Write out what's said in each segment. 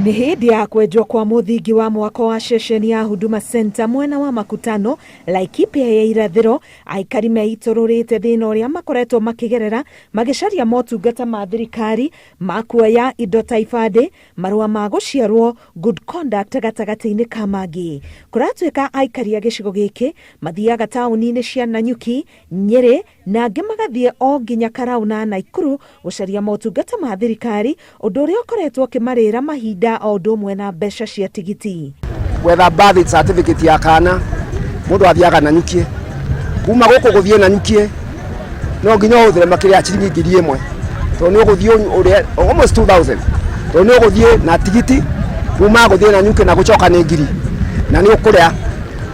Nĩ hĩndĩ ya kwenjwo kwa mũthingi wa mwako wa ceceni ya Huduma Center mwena wa Makutano, Laikipia ya irathĩro, aikari meitũrũrĩte thĩna ũrĩa makoretwo makĩgerera magĩcaria motungata ma thirikari ma kuoya indo ta ibandĩ, marũa ma gũciarwo, good conduct gatagatĩ-inĩ ka mangĩ. Kũratuĩka aikari a gĩcigo gĩkĩ mathiaga taũni-inĩ cia Nanyuki, Nyĩrĩ na angĩ magathiĩ o nginya Karau na Naikuru gũcaria motungata ma thirikari, ũndũ ũrĩa ũkoretwo ũkĩmarĩra mahinda o ũndũ ũmwe na mbeca cia tigiti. Gwetha birth certificate ya kana mũndũ athiaga Nanyukie, kuma gũkũ gũthiĩ Nanyukie no nginya ũhũthĩre makĩria ya ciringi 1000 tondũ nĩ ũgũthiĩ ũrĩhe almost 2000 tondũ nĩ ũgũthiĩ na tigiti kuma gũthiĩ Nanyuki na gũcoka nĩ ngiri na nĩ ũkũrĩa.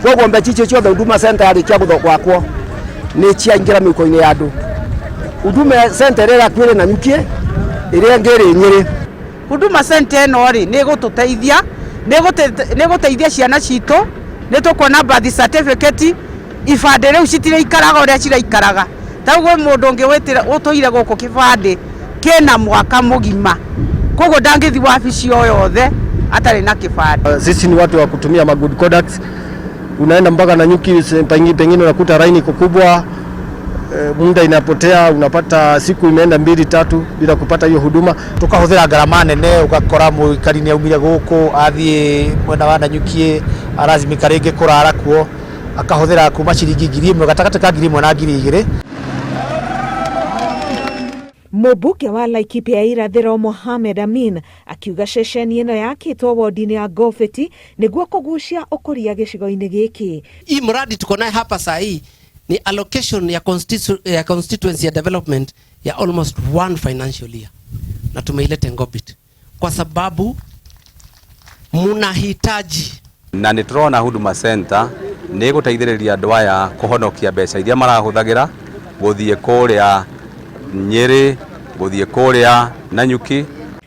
Koguo mbeca icio ciothe Huduma Center yarĩkia gwakwo nĩ ciaingĩra mĩhuko-inĩ ya andũ. Huduma Center ĩrĩa ĩrakuĩrĩ Nanyuki, ĩrĩa ĩngĩ ĩrĩ Nyĩrĩ. Huduma Center ĩno rĩ nĩ ĩgũtũteithia, nĩ ĩgũteithia ciana citũ, nĩ tũkuona birth certificate, ibandĩ rĩu citirĩikaraga ũrĩa ciraikaraga. Ta rĩu gwĩ mũndũ ũngĩ ũtũire gũkũ kĩbandĩ kĩna mwaka mũgima, koguo ndangĩthiĩ wabici o yothe atarĩ na kĩbandĩ. Sisi ni watu wa kutumia ma good conducts. Unaenda mpaka Nanyuki, pengine unakuta laini iko kubwa, muda inapotea, unapata siku imeenda mbili tatu bila kupata hiyo huduma. Tukahuthira ngarama nene, ugakora muikari ni aumire guku athie mwena wa Nanyuki, arazimika ringi kurara kuo, akahuthira kuma ciringi 1000, gatagatĩ ka 1000 na 2000. Mũmbunge wa Laikipia ya irathĩro Mohamed Amin akiuga ceceni ĩno yakĩtwo wodi-inĩ ya Ngobeti nĩguo kũgucia ũkũria gĩcigo-inĩ gĩkĩ. Hii mradi tuko naye hapa saa hii ni allocation ya constituency ya development ya almost one financial year, na tumeileta Ngobit kwa sababu munahitaji. Na nĩ tũrona Huduma Center nĩ ĩgũteithĩrĩria andũ aya kũhonokia mbeca iria marahũthagĩra gũthiĩ kũrĩa Nyĩrĩ, gũthiĩ kũrĩa Nanyuki.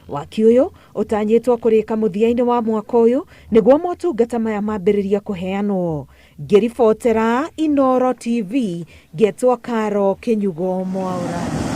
Waki ũyũ ũtanyĩtwo kũrĩka mũthia-inĩ wa mwaka ũyũ nĩguo motungata maya mambĩrĩrie kũheanwo. Ngĩribotera Inooro TV, ngetwo Karo Kĩnyugo Mwaura.